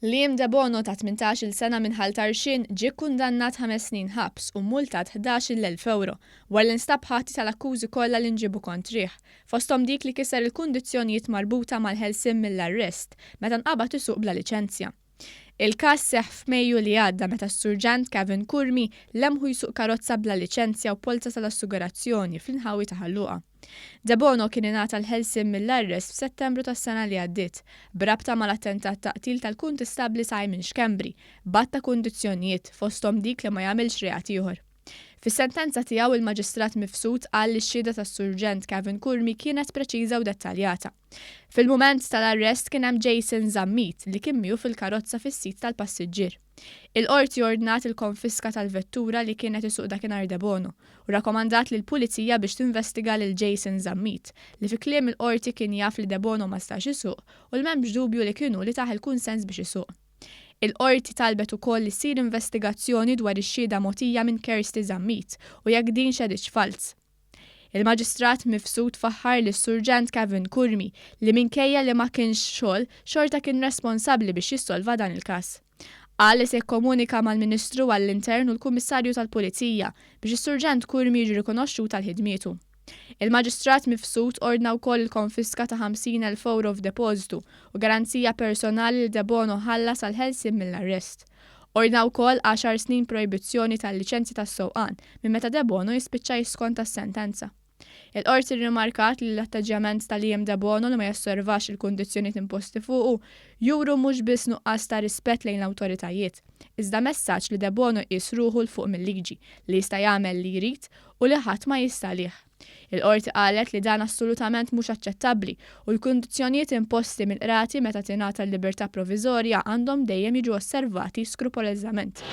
Liam Debono ta' 18-il sena minn Ħal Tarxien ġie kkundannat ħames snin ħabs u mmultat 11,000 ewro wara li nstab ħati tal-akkużi kollha li nġiebu kontrih, fosthom dik li kiser il-kundizzjonijiet marbuta mal-ħelsien mill-arrest meta nqabad isuq bla liċenzja. Il-każ seħħ f'Mejju li għadda meta s-Surġent Kevin Curmi lemħu jsuq karozza bla liċenzja u polza tal-assigurazzjoni fl-inħawi ta' Ħal Luqa. Debono kien ingħata l-ħelsien mill-arrest f'Settembru tas-sena li għaddiet, b'rabta mal-attentat ta' qtil tal-Kuntistabbli Simon Schembri, b'għadd ta' kundizzjonijiet, fosthom dik li ma jagħmilx reat ieħor. Fis-sentenza tiegħu il-Maġistrat Mifsud qal li x-xhieda tas-Surġent Kevin Curmi kienet preċiża u dettaljata. Fil-mument tal-arrest kien hemm Jason Zammit li kien miegħu fil-karozza fis-sit tal-passiġġier. Il-Qorti ordnat il-konfiska tal-vettura li kien qed isuq dakinhar Debono u rrakkomandat lill-Pulizija biex tinvestiga lil Jason Zammit li fi kliem il-Qorti kien jaf li Debono ma stax isuq u li m'hemmx dubju li kien hu li tah il-kunsens biex isuq. Il-Qorti talbet ukoll li ssir investigazzjoni dwar ix-xhieda mogħtija minn Kirsty Zammit u jekk din xehditx falz. Il-Maġistrat Mifsud faħħar lis-Surġent Kevin Curmi li minkejja li ma kienx xogħol, xorta kien responsabbli biex jissolva dan il-każ. Qal li se jikkomunika mal-Ministru għall-Intern u l-Kummissarju tal-Pulizija biex is-Surġent Curmi jiġi rikonoxxut għal ħidmietu. Il-Maġistrat Mifsud ordna wkoll il-konfiska ta' 50,000 ewro f'depożitu u garanzija personali li Debono ħallas għall-ħelsien mill-arrest. Ordna wkoll għaxar snin projbizzjoni tal-liċenzja tas-sewqan minn meta Debono jispiċċa jiskonta s-sentenza. Il-Qorti rrimarkat li l-atteġġjament ta' Liam Debono li ma josservax il-kundizzjonijiet imposti fuqu juru mhux biss nuqqas ta' rispett lejn l-awtoritajiet, iżda messaġġ li Debono jqis ruħu 'l fuq mil-liġi, li jista' jagħmel li jrid u li ħadd ma jista' għalih. Il-Qorti qalet li dan assolutament mhux aċċettabbli u l-kundizzjonijiet imposti mill-qrati meta tingħata l-libertà proviżorja għandhom dejjem jiġu osservati skrupoleżament.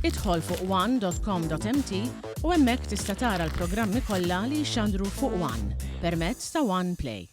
Idħol fuq one dot com dot mt u hemmhekk tista' tara l-programmi kollha li jixxandru fuq one permezz ta' One Play.